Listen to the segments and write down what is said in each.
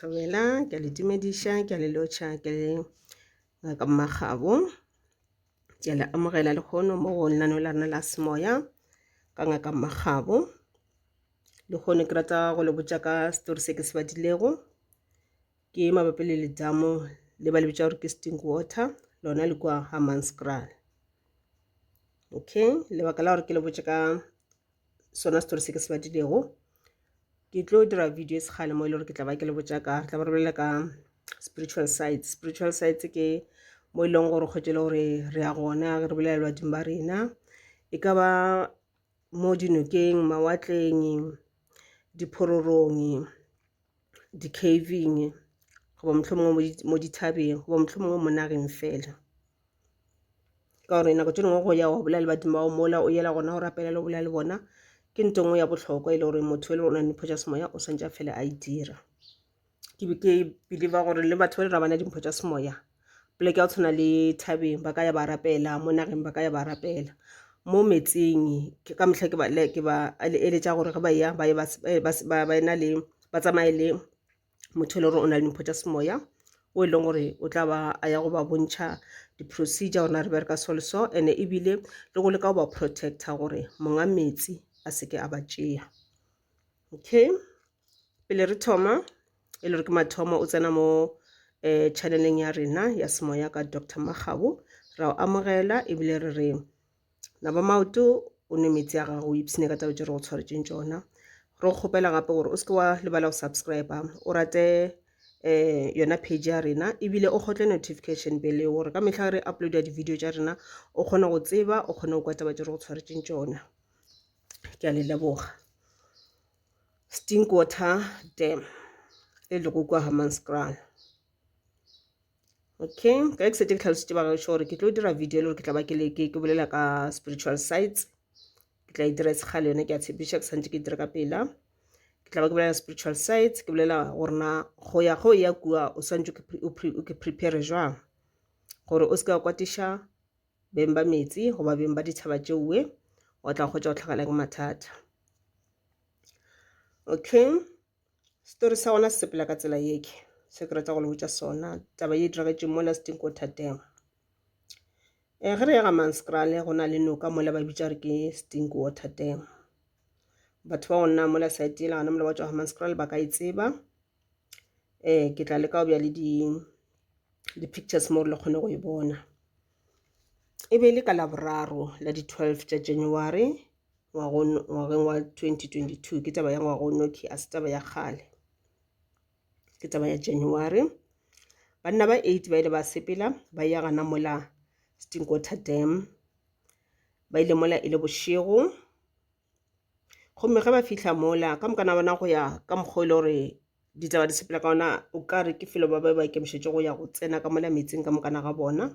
Thobela, ke a le dumediša, ke a le lotšha, ke le ngaka Mmakgabo. Ke a le amogela lehono mo go lenaneo la rena la semoya ka ngaka Mmakgabo. Lehono ke rata go le botša ka story se ke se badilego, ke mabapi le ledamo le ba le bitša gore ke Stinkwater, lona le kua Hammanskraal. Okay, lebaka la gore ke le botše ka sona story se ke se badilego, ke tlo dira video e sekgale mo e le gore ke tla ba ke le botša ka, re tla ba re bolela ka spiritual sites. Spiritual sites ke mo e leng gore o kgwetše le gore re ya gona ge re bolela le badimo ba rena, e ka ba mo dinokeng, mawatleng, diphororong, di-caving goba mohlomongwe mo dithabeng goba mohlomongwe mo nageng fela. Ka gore nako tše dingwe go ya wa bolela le badimo ba gago mola o yela gona go rapela le go bolela le bona, ke ntho e nngwe ya bohlokwa e le gore motho e le gore o na le dimpho tša semoya o swantše a fele a e dira. Ke be ke believer gore le batho ba le gore ga ba na dimpho tša semoya, poleke ya go tshwana le thabeng ba ka ya ba rapela, mo nageng ba ka ya ba rapela, mo metseng ka mehla ke ba ke ba eletša gore ge ba eya ba ye ba ena le ba tsamaye le motho e le gore o na le dimpho tša semoya o e leng gore o tla ba a ya go ba bontšha di-procedure gore na re bereka so le so and-e ebile le go leka go ba protect-a gore monga metsi a seke a ba tšea. Okay, pele re thoma e le gore ke mathomo o tsena mo um channeleng ya rena ya semoya ka Doctor Makgabo, ra o amogela ebile re re naba maoto o nwe metsi a gago o ipshine ka taba tše re go tshwaretšeng tšona. Re go kgopela gape gore o seke wa lebala go subscribe, o rate um yona page ya rena ebile o kgotle notification bell gore ka mehla re uploada di-video tša rena o kgone go tseba, o kgone go kwa taba tše re go tshwaretšeng tšona. Ke a le leboga. Stinkwater Dam e lego kua Hammanskraal. Okay, ka ke setse ke tlhalositše ba gešo gore ke tlo dira video e le gore ke tla ba ke le ke bolela ka spiritual sites. Ke tla e dira e sekgale yone ke a tshepiša ke santše ke e dira ka pela. Ke tla ba ke bolela spiritual sites, ke bolela gore na go ya go ya kua o swantše o ke prepare jwang gore o se ke wa kwatiša beng ba metsi goba beng ba dithaba tšeoe wa tla kgotsa go tlhagela ke mathata. Okay, story sa gona se sepela ka tsela ye ke se ke rata go le botša sona. Taba ye e diragetše mola Stinkwater Dam. Eh, ge re ya ga Manskraal go na le noka mola ba bitša re ke Stinkwater Dam. Batho ba go nna mola side yela gona mola ba tšwa Hammanskraal ba ka e tseba. Eh, ke tla leka go bja le di di-pictures mo gore le kgone go e bona. E be e le ka Laboraro la di-12 tša January ngwageng wa 2022. Ke taba ya ngwaga o noki, a se taba ya kgale. Ke taba ya January. Banna ba 8 ba ile ba sepela ba ya gana mola Stinkwater Dam. Ba ile mola e le bošego. Gomme ge ba fihla mola ka moka na bona go ya ka mokgwa o e le gore ditaba di sepela ka ona, o ka re ke felo ba be ba ikemišetše go ya go tsena ka mola metseng ka mokana ga bona.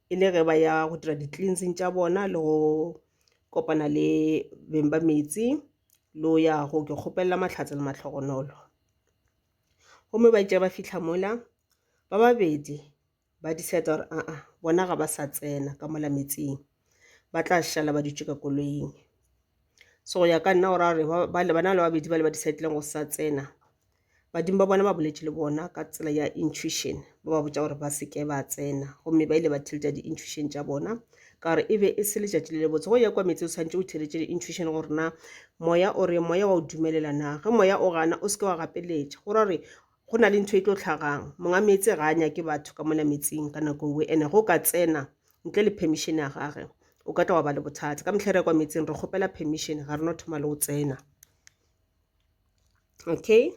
E le ge ba ya go dira di-cleansing tša bona le go kopana le beng ba metsi le go ya go ke kgopelela mahlatse le mahlogonolo. Gomme ba itše ba fihla mola ba babedi ba decide gore aa bona ga ba sa tsena ka mola metsing, ba tla šala ba dutše ka koloing. So go ya ka nna go ra gore ba le bana ba babedi ba le ba decide-ileng go sa tsena, badimo ba bona ba boletše le bona ka tsela ya intuition, ba ba botša gore ba se ke ba tsena, gomme ba ile ba theeletša di-intuition tša bona ka gore e be e se letšatši le lebotse. Go ya kwa meetse o swanetše o theeletše di-intuition gore na moya o reng, moya wa o dumelela na. Ge moya o gana o se ke wa gapeletša, go ra gore go na le ntho e tlo hlagang. Monga meetse ga a nyake batho ka mola metsing ka nako ewe, ene go ka tsena ntle le permission ya gage o ka tla wa ba le bothata. Ka mehla re ya kwa metsing re kgopela permission, ga re no thoma le go tsena. Okay,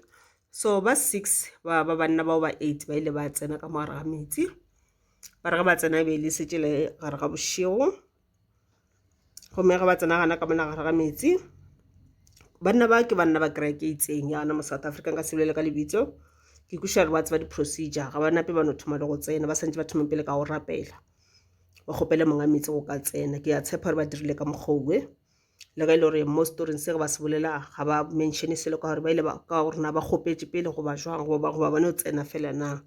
so ba 6 ba ba banna bao ba 8 ba ile ba tsena ka mo gare ga metsi. Ba re ge ba tsena e be e le setše le gare ga bošego. Gomme ge ba tsena gana ka mona gare ga metsi, banna ba ke banna ba kereke e itseng ya gana mo South Africa, nka se bolele ka lebitso. Ke kwešiša gore ba tseba di-procedure, ga ba nape ba no thoma le go tsena, ba santše ba thome pele ka go rapela, ba kgopele monga metsi go ka tsena. Ke a tshepa gore ba dirile ka mokgwa owe, le ge e le gore mo storing se ge ba se bolela ga ba mention-e selo ka gore ba ile ba ka gore na ba kgopetše pele goba jwang, goba ba no tsena fela na.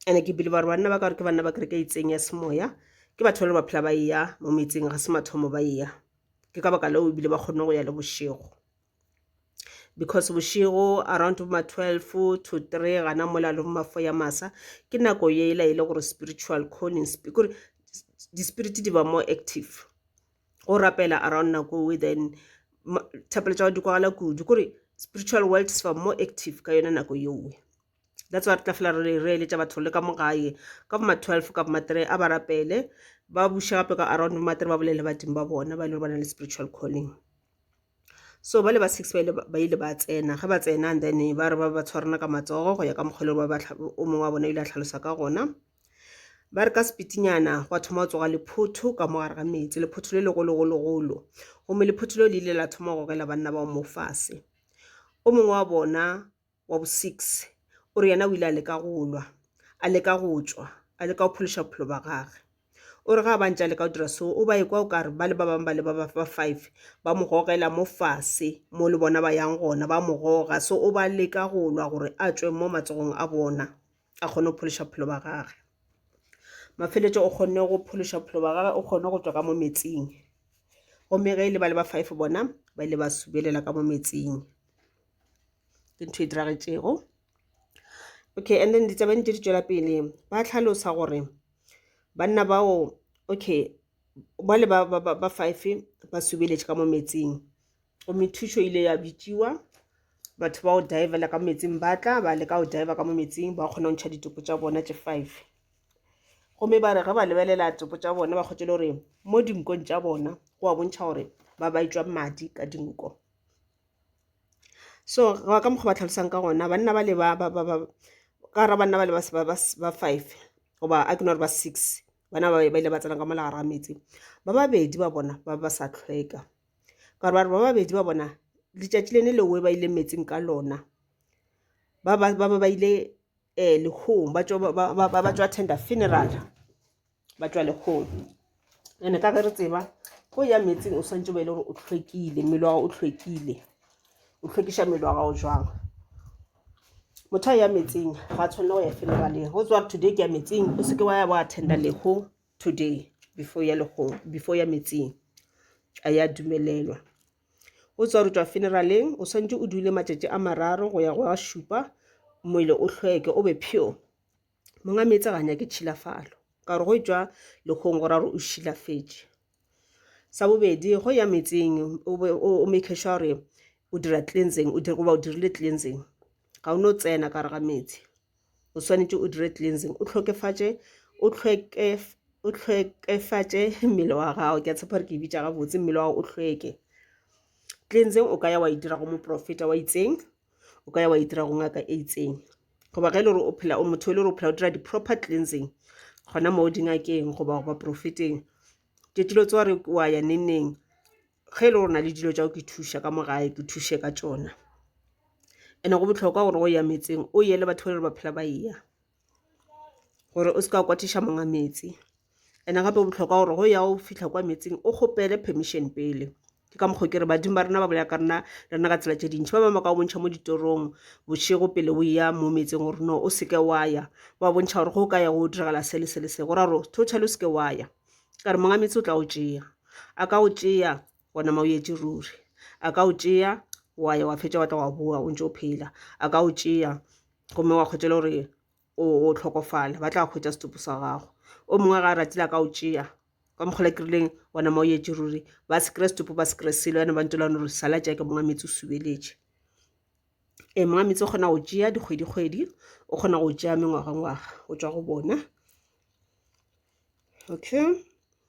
And-e ke believe gore banna ba ka gore ke banna ba kereke e itseng ya semoya, ke batho ba le ba phela ba eya mo metseng, ga se mathomo ba eya. Ke ka baka leo ebile ba kgonne go ya le bošego. Because bošego around bo ma 12 to 3 gana mola le bo ma 4 ya masa ke nako yela e le gore spiritual calling kore di-spirit di ba more active. Go rapela around nako eo then thapelo tša gago di kwagala kudu kore spiritual world se ba more active ka yona nako yeo. That's why re tla fela re re eletša batho le ka mo gae ka bo ma 12 ka bo ma 3 a ba rapele ba buše gape ka around bo ma 3 ba bolele badimo ba bona ba e le gore ba na le spiritual calling. So ba le ba 6 ba ile ba ile ba tsena ge ba tsena and then ba re ba ba tshwarana ka matsogo go ya ka mokgwa e le gore ba o mongwe wa bona o ile a hlalosa ka gona. Ba re ka sepitinyana gwa thoma go tsoga lephotho ka mo gare ga meetse lephotho le legologologolo gomme lephotho leo le ile la thoma go gogela banna bao mo fase. O mongwe wa bona wa bo 6 o re yena o ile a leka go lwa, a leka go tšwa, a leka go phološa bophelo ba gage. O re ga a ba ntše a leka go dira so, o ba ekwa o kare ba le ba bangwe ba le ba ba 5 ba mo gogela mo fase mo le bona ba yang gona, ba mo goga. So o ba leka go lwa gore a tšwe mo matsogong a bona, a kgone go phološa bophelo ba gage. Mafeletšo o kgonne go phološa bophelo ba gage, o kgonne go tšwa ka mo metsing. Gomme ge e le ba le ba 5 bona ba ile ba subelela ka mo metsing. Ke ntho e diragetšego. Okay, and then ditabeng tše di tšwela pele ba hlalosa gore banna bao okay ba le ba, ba, ba, ba 5 ba subeletše ka mo metsing gomme thušo ile ya bitšiwa batho ba go divela ka metsing ba tla ba leka go diver ka mo metsing ba kgona go ntšha ditopo tša bona tše 5 gomme ba re ge ba lebelela topo tša bona ba kgotše le gore mo dinkong tša bona go a bontšha gore ba ba etšwa madi ka dinko. So go ya ka mokgwa ba tlhalosang ka gona banna ba le ba ba ba ba ka gara banna ba le ba ba ba 5 goba a ke no re ba 6 bana ba ba ile ba tsena ka mola gare ga metsi ba babedi ba bona ba ba sa hlweka ka gore ba re ba babedi ba bona letšatši lene lewe ba ile metsing ka lona ba ba ba ba ile lehung ba tšwa ba ba tšwa attenda funeral. Ba tšwa lekgong. Ene ka ge re tseba go ya meetseng o swantše ba e le gore o hlwekile, mmele wa gago o hlwekile. O hlwekiša mmele wa gago jwang? Motho a ya meetseng ga a tshwanela go ya funeral-eng. Go tseba gore today ke ya meetseng, o seke wa ya wa attenda lehu today before ya lehung, before ya meetseng. A ya dumelelwa. O tseba gore o tšwa funeral-eng, o swantše o dule matšatši a mararo go ya go a šupa mmele o hlweke, o be pure. Monga meetse ga a nyake tšhilafalo ka gore go etšwa lekgong go ra gore o šilafetše. Sa bobedi go ya metseng o be o make sure gore o dira cleansing goba o dirile cleansing ga o no tsena ka gare ga meetse o swanetše o dire cleansing o hlwekefatše o o hlwekefatše mmele wa gago ke a tshepa gore ke e bitša gabotse mmele wa gago o hlweke. Cleansing o ka ya wa e dira go moprofeta wa itseng o ka ya wa itira go ngaka e itseng goba ge e le gore o phela o motho e le gore o phela o dira di-proper cleansing gona moo dingakeng goba go baprofeteng tše dilo tse wa re wa ya neng neng ge e le gore o na le dilo tša go ke thuša ka mo gae ke thuše ka tšona ene go bohlokwa gore go ya metseng o ye le batho ba e le gore ba phela ba eya gore o se ka kwatiša monga meetse. And-e gape go bohlokwa gore go ya o fihla kwa meetseng o kgopele permission pele. Ke ka mokgo ke re badimo ba rena ba bolela ka rena le rena ka tsela tše dintši. Ba bangwe ba ka go bontšha mo ditorong bošego pele o eya mo meetseng gore no o seke wa ya. Ba bontšha gore go ka ya go diragala se le se le se go ra gore totally o seke wa ya. Ka re monga meetse o tla go tšea, a ka go tšea wa nama o etše ruri. A ka go tšea wa ya wa fetša wa tla wa boa o ntše o phela. A ka go tšea gomme wa hwetša e le gore o hlokofala ba tla hwetša setopo sa gago. O mongwe ga a ratile a ka o tšea ka mokgwa la ke rileng wa nama o etše ruri ba se kry-e setopo ba se kry-e selo ya no ba ntse gore sala tšea ke monga meetse o subeletše. Ee monga meetse o kgona go tšea dikgwedi-kgwedi o kgona go tšea mengwaga-ngwaga go tšwa go bona. Okay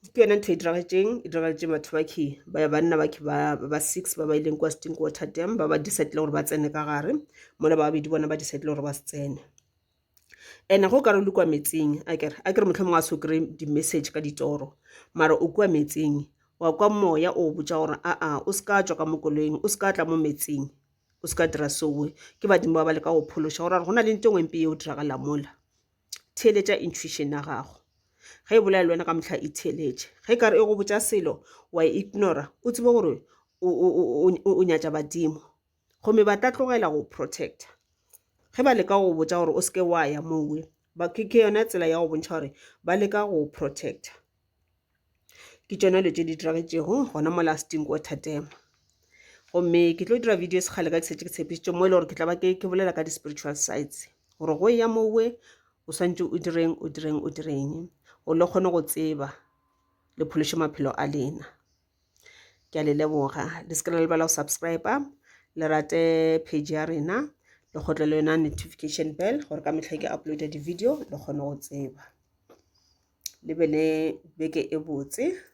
ke yona ntho e diragetšeng e diragetše batho ba khe ba banna ba khe ba ba 6 ba ba ileng kwa Stinkwater Dam ba ba decide gore ba tsene ka gare mola ba babedi bona ba decide gore ba se tsene. And-e ge o ka re o le kua metsing akere akere mohlomongwe a se o kry-e di-message ka ditoro mara o kua metsing wa kwa moya o botša gore aa o se ka tšwa ka mo koloing o se ka tla mo metsing o se ka dira soe ke badimo ba ba leka go phološa go ra gore go na le ntho e nngwe mpe yeo diragalang mola. Theeletša intuition ya gago. Ge e bolela le wena ka mehla e theeletše. Ge e kare e go botša selo wa e ignora, o tsebe gore o nyatša badimo gomme ba tla tlogela go protector. Ge ba leka go botša gore o seke wa ya mowe, ke yona tsela ya go bontšha gore ba leka go protector. Ke tšona dilo tše di diragetšego gona mo la Stinkwater Dam. Gomme ke tlo dira video e sekgale ka ke šetše ke tshepišitše mo e le gore ke tla ba ke bolela ka di-spiritual sites gore go ya mowe o swantše o direng o direng o direng gore le kgone go tseba le phološe maphelo a lena. Ke a le leboga. Le se ke la lebala go subscriber, le rate page ya rena, le kgotle le yona notification bell gore ka mehla ke uploada di-video le kgone go tseba. Le be le beke e botse.